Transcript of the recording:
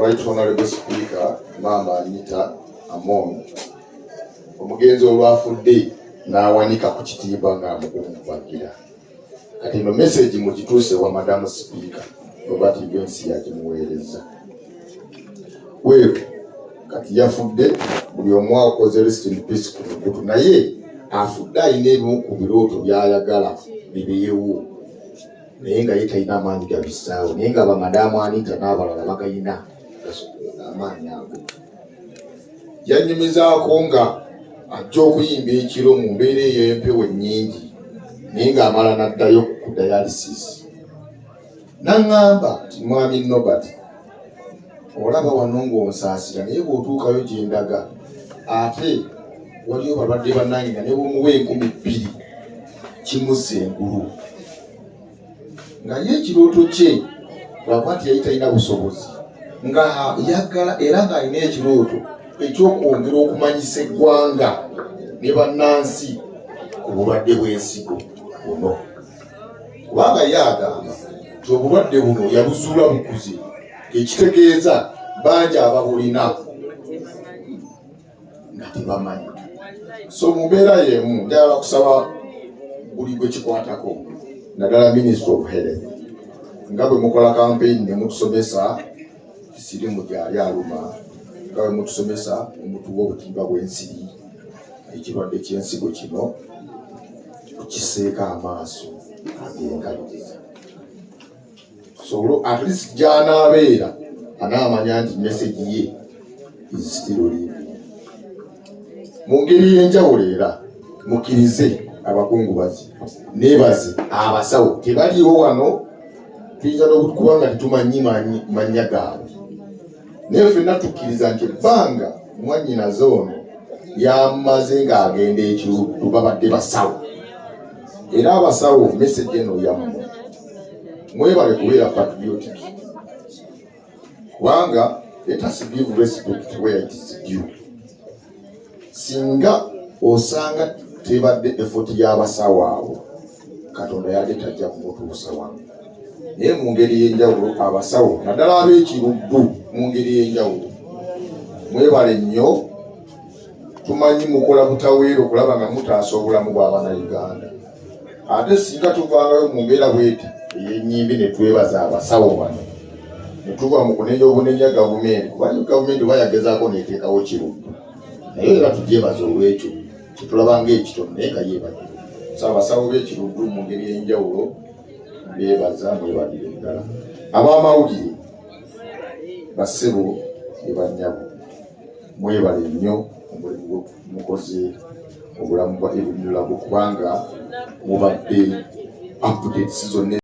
Right Honorable Speaker Maama Anita Among, omugenzi olwafudde n'awanika ku kitiibwa ng'amukungubagira. Kati eno message mugituuse wa Madamu Speaker Robert Bensi yagimuweereza. Weeru kati yafudde, buli omu akoze rest in peace ku mukutu, naye afudde alina ebimu ku birooto by'ayagala bibeewo, naye nga ye talina amaanyi gabissaawo, naye nga bamadamu Anita n'abalala bagayina amaanyi ago. Yanyumizaako nga ajja okuyimba ekiro mu mbeera ey'empewo ennyingi, naye ng'amala n'addayo ku dialysis. N'aŋŋamba nti, "Mwami Nobert, olaba wano ng'onsaasira, naye bw'otuukayo gye ndaga ate waliyo balwadde bannange nga ne bw'omuwa 2000 kimuzza engulu." Nga ye ekirooto kye, lwakuba nti yali talina busobozi, nga yagala era ng'alina ekirooto ekyokwongera okumanyisa eggwanga ne bannansi ku bulwadde bw'ensigo buno, kubanga ye agamba nti obulwadde buno yabuzuula bukuze, ekitegeeza bangi ababulina nga tebamanyi. So mu mbeera y'emu, njagala kusaba buli gwe kikwatako, naddala Ministry of Health, nga bwe mukola campaign ne mutusomesa sirimu gyali aluma, nga bwe mutusomesa ne mutuwa obutimba bw'ensiri, ekirwadde ky'ensigo kino tukiseeko amaaso ag'enkaliriza, tusobole at least gy'anaabeera anaamanya nti message ye is still living. Mu ngeri y'enjawulo era mukkirize abakungubazi nebaze abasawo tebaliiwo wano, tuyinza n'okuba nga tetumanyi mannya gaabwe, naye ffenna tukkiriza nti ebbanga mwannyinaze ono yamaze ng'agenda ekiruddu babadde basawo. Era abasawo, message eno yammwe, mwebale kubeera patriotic, kubanga let us give respect where it is due. Singa osanga tebadde effort y'abasawo abo, Katonda yadde tajja kumutuusa wano. Naye mu ngeri y'enjawulo abasawo, naddala ab'ekiruddu, mu ngeri y'enjawulo mwebale nnyo. Tumanyi mukola butaweera okulaba nga mutaasa obulamu bw'Abannayuganda. Ate singa tuvangayo mu mbeera bweti ey'ennyimbi ne twebaza abasawo bano, ne tuva mu kunenya obunenya gavumenti, kubanga gavumenti oba yagezaako neteekawo Kiruddu, naye era tugyebaza olwekyo kyetulaba ngaekitono, naye nga yeebagire. So abasawo b'ekiruddu mu ngeri y'enjawulo beebaza, mwebalire ddala. Ab'amawulire, bassebo ne bannyabo, mwebale nnyo omulimu gwe mukoze obulamu bwa Evelyn Lagu, kubanga mubadde updates zonna.